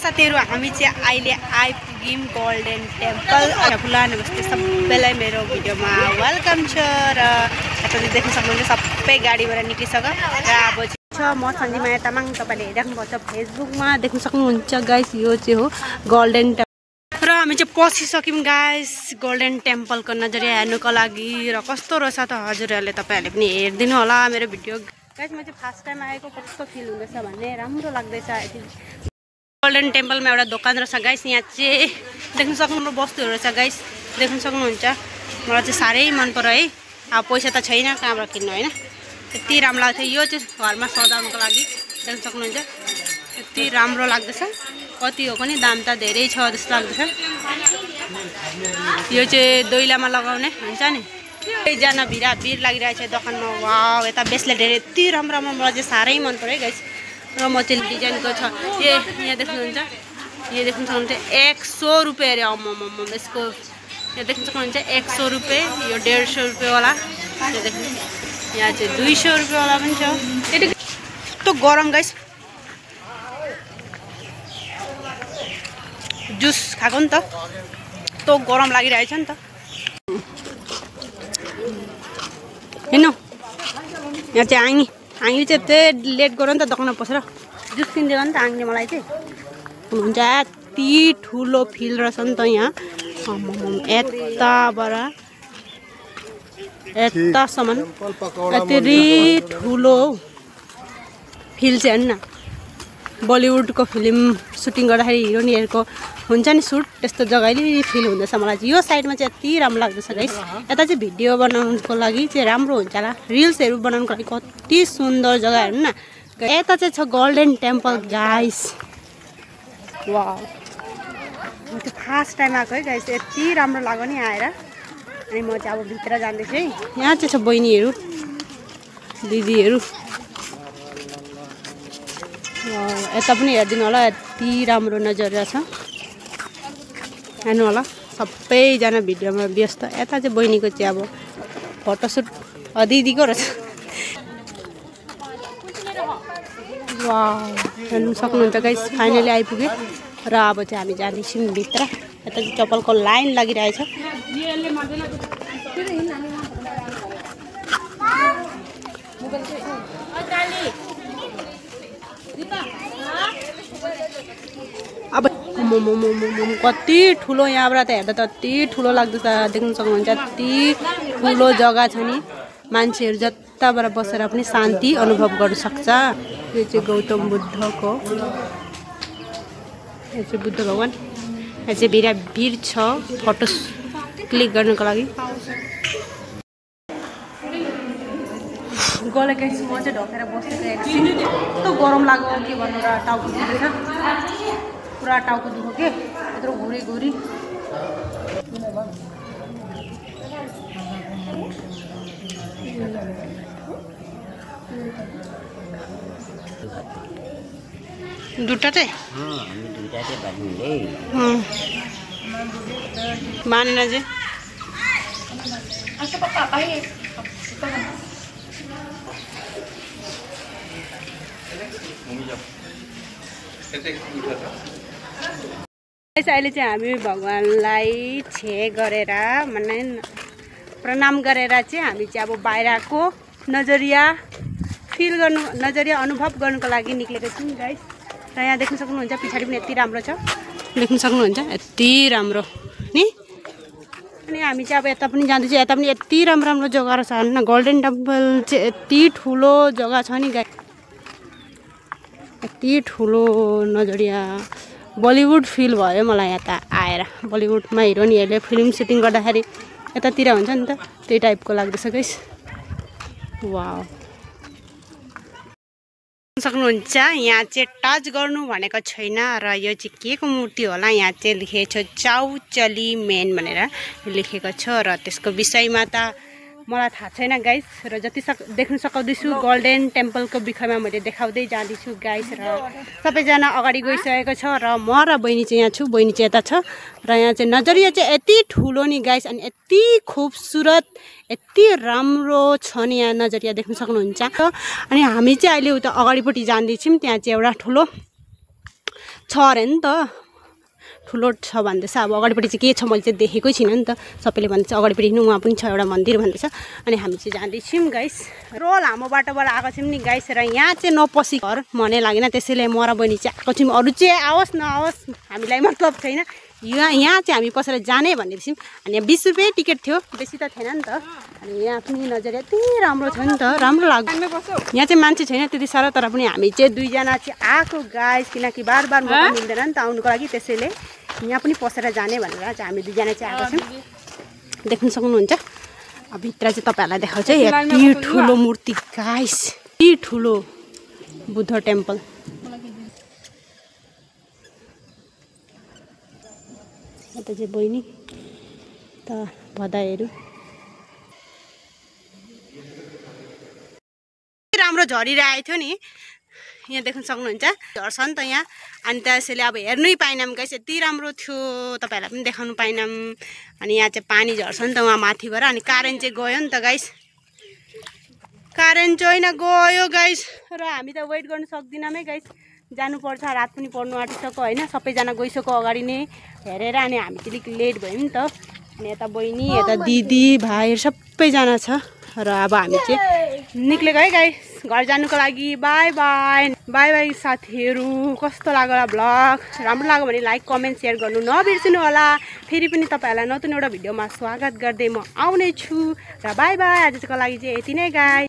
साथीहरु हामी चाहिँ अहिले आइपुग्यौं गोल्डन टेम्पल फुला नमस्ते सबैलाई मेरो भिडियोमा वेलकम छ र तपाईले देख्न सक्नुहुन्छ सबै गाडीबाट निक्लिसक्यो र अब छ म सञ्जीमाया तामाङ तपाईले हेर्नुहुन्छ फेसबुकमा देख्न सक्नुहुन्छ गाइस यो चाहिँ हो गोल्डन टेम्पल र हामी चाहिँ पसिसक्यौं गाइस गोल्डन टेम्पलको नजरिया हेर्नुको लागि र कस्तो रहेछ त हजुरहरुले तपाईहरुले पनि हेर्दिनु होला मेरो भिडियो गाइस म चाहिँ फर्स्ट टाइम आएको कस्तो फिल हुँदैछ भन्ने राम्रो लाग्दैछ गोल्डन टेम्पल में एउटा दोकान रहेछ गाइस यहाँ चाहिँ देख्न सक्नुहुन्छ वस्तुहरु रहेछ गाइस देख्न सक्नुहुन्छ मलाई चाहिँ साह्रै मन पर्यो है अब पैसा त छैन कहाँबाट किन्नु हैन यति राम्रो लाग्थ्यो यो चाहिँ घरमा सजाउनको लागि देख्न सक्नुहुन्छ यति राम्रो लाग्दैछ कति हो पनि दाम त धेरै छ जस्तो लाग्दैछ यो चाहिँ दैलामा लगाउने हुन्छ नि एकजना भिड लागिरहेछ दोकानमा वाउ यता बेसले धेरै यति राम्रो मलाई चाहिँ साह्रै मन पर्यो है गाइस र म चाहिँ डिजाइनको छ यहाँ देख्नुहुन्छ यो देख्न सक्नुहुन्छ 100 रुपैयाँ अरे अम्म यसको यो देख्न सक्नुहुन्छ 100 रुपैयाँ यो 150 रुपैयाँ वाला यो देख्नु यहाँ चाहिँ 200 रुपैयाँ वाला पनि छ यस्तो गरम गाइस जुस खाएको नि त यस्तो गरम लागिरहेछ नि त हेर्नु यहाँ चाहिँ आङी चाहिँ यति लेट गऱ्यो नि त दोकानमा पसेर जुस किनिदियो नि त आङले मलाई चाहिँ हुन्छ यति ठुलो फिल्ड रहेछ नि त यहाँ यताबाट यतासम्म यति ठुलो फिल्ड चाहिँ हेर्नु न बलिउडको फिल्म सुटिङ गर्दाखेरि हिरोइनहरुको हुन्छ नि सुट त्यस्तो जग्गाले फिल हुँदैछ मलाई चाहिँ यो साइडमा चाहिँ यति राम्रो लाग्दैछ गाइस यता चाहिँ भिडियो बनाउनको लागि चाहिँ राम्रो हुन्छ होला रिल्सहरु बनाउनको लागि कति सुन्दर जग्गा हेर्नु न यता चाहिँ छ गोल्डन टेम्पल गाइस वाउ म चाहिँ फर्स्ट टाइम आएको है गाइस यति राम्रो लाग्यो नि आएर अनि म चाहिँ अब भित्र जाँदैछु है यहाँ चाहिँ छ बहिनीहरु दिदीहरु यता पनि हेर्दिनु होला यति राम्रो नजरिया छ हेर्नु होला सबैजना भिडियोमा व्यस्त यता चाहिँ बहिनीको चाहिँ अब फोटोसुट दिदीको रहेछ वाउ हेर्नु सक्नुहुन्छ गाइस फाइनली आइपुग्यो र अब चाहिँ हामी जाँदैछौँ भित्र यता चाहिँ चप्पलको लाइन लागिरहेछ अब कति ठुलो यहाँबाट त हेर्दा त यति ठुलो लाग्दैछ देख्न सक्नुहुन्छ यति ठुलो जग्गा छ नि मान्छेहरु जताबाट बसेर पनि शान्ति अनुभव गर्न सक्छ यो चाहिँ गौतम बुद्धको यो चाहिँ बुद्ध भगवान यो चाहिँ भिड छ फोटो क्लिक गर्नको लागि गले गाइस म चाहिँ ढकेर बसेको एकछिन यस्तो गरम लाग्यो के भन्नु र टाउको दुख्दैछ पुरा टाउको दुख्यो के यत्रो घुरी दुटा चाहिँ हामी दुटा चाहिँ भन्नुले मानेन चाहिँ अस्ति पप्पा पाए अहिले चाहिँ हामी भगवानलाई छे गरेर माने प्रणाम गरेर चाहिँ हामी चाहिँ अब बाहिरको नजरिया फिल गर्नु नजरिया अनुभव गर्नुको लागि निक्लेको छौँ गाइस र यहाँ देख्न सक्नुहुन्छ पछाडि पनि यति राम्रो छ देख्न सक्नुहुन्छ यति राम्रो नि अनि हामी चाहिँ अब यता पनि जाँदैछौँ यता पनि यति राम्रो जग्गा रहेछ हैन गोल्डन टेम्पल चाहिँ यति ठुलो जग्गा छ नि गाइस यति ठुलो नजरिया बलिउड फिल भयो मलाई यता आएर बलिउडमा हिरोइनहरुले फिल्म सुटिङ गर्दाखेरि यतातिर हुन्छ नि त त्यही टाइपको लाग्दैछ गाइस वाउ सक्नुहुन्छ यहाँ चाहिँ टच गर्नु भनेको छैन र यो चाहिँ के को मूर्ति होला यहाँ चाहिँ लेखेको छ चाउचली मेन भनेर लेखेको छ र त्यसको विषयमा त मलाई थाहा छैन गाइस र जति देख्न सकाउँदैछु गोल्डन टेम्पलको विषयमा मैले देखाउँदै जाँदैछु गाइस र सबैजना अगाडि गइसकेको छ र म र बहिनी चाहिँ यहाँ छु बहिनी चाहिँ यता छ र यहाँ चाहिँ नजरिया चाहिँ यति ठुलो नि गाइस अनि यति खूबसूरत यति राम्रो छ नि यहाँ नजरिया देख्न सक्नुहुन्छ अनि हामी चाहिँ अहिले उता अगाडिपट्टि जाँदैछौँ त्यहाँ चाहिँ एउटा ठुलो छ अरे नि त, ठुलो छ भन्दैछ। अब अगाडिपट्टि चाहिँ के छ मैले चाहिँ देखेकै छुइनँ नि त। सबैले भन्दैछ अगाडिपट्टि नि उहाँ पनि छ एउटा मन्दिर भन्दैछ। अनि हामी चाहिँ जाँदैछौँ गाइस, रो लामो बाटोबाट आएको छौँ नि गाइस। र यहाँ चाहिँ नपसी घर मनै लागेन, त्यसैले म र बहिनी चाहिँ आएको छौँ। अरू चाहिँ आओस् नआओस् हामीलाई मतलब छैन, यहाँ चाहिँ हामी पसेर जाने भन्ने थियौँ। अनि यहाँ 20 रुपियाँ टिकट थियो, बेसी त थिएन नि त। अनि यहाँ पनि नजर यति राम्रो छ नि त, राम्रो लाग्यो। यहाँ चाहिँ मान्छे छैन त्यति साह्रो, तर पनि हामी चाहिँ 2 जना चाहिँ आएको गाइस, किनकि बार मौका मिल्दैन नि त आउनुको लागि, त्यसैले यहाँ पनि पसेर जाने भनेर चाहिँ हामी 2 जना चाहिँ आएको छौँ। देख्न सक्नुहुन्छ। अब भित्र चाहिँ तपाईँहरूलाई देखाउँछ यति ठुलो मूर्ति गाइस, यति ठुलो बुद्ध टेम्पल। यता चाहिँ बहिनी त बधाईहरू। राम्रो झरिरहेको थियो नि, यहाँ देख्न सक्नुहुन्छ, झर्छ नि त यहाँ। अनि त्यसैले अब हेर्नै पाइनौँ गाइस, यति राम्रो थियो, तपाईँहरूलाई पनि देखाउनु पाइनौँ। अनि यहाँ चाहिँ पानी झर्छ नि त उहाँ माथिबाट। अनि कारेन्ट चाहिँ गयो नि त गाइस, कारेन्ट चाहिँ गयो गाइस। र हामी त वेट गर्नु सक्दिनौँ है गाइस, जानुपर्छ, रात पनि पर्नु आँटिसक्यो होइन, सबैजना गइसक्यो अगाडि नै हेरेर। अनि हामी चाहिँ अलिक लेट भयो नि त। अनि यता बहिनी, यता दिदी भाइहरू सबैजना छ। र अब हामी चाहिँ निक्लेको है गाइस घर जानुको लागि। बाई बाई बाई बाई साथीहरू। कस्तो लाग्यो होला भ्लग? राम्रो लाग्यो भने लाइक कमेन्ट सेयर गर्नु नबिर्सिनु होला। फेरि पनि तपाईँहरूलाई नতুन एउटा भिडियोमा स्वागत गर्दै म आउने छु। र बाई बाई, आजको लागि चाहिँ यति नै गाइस।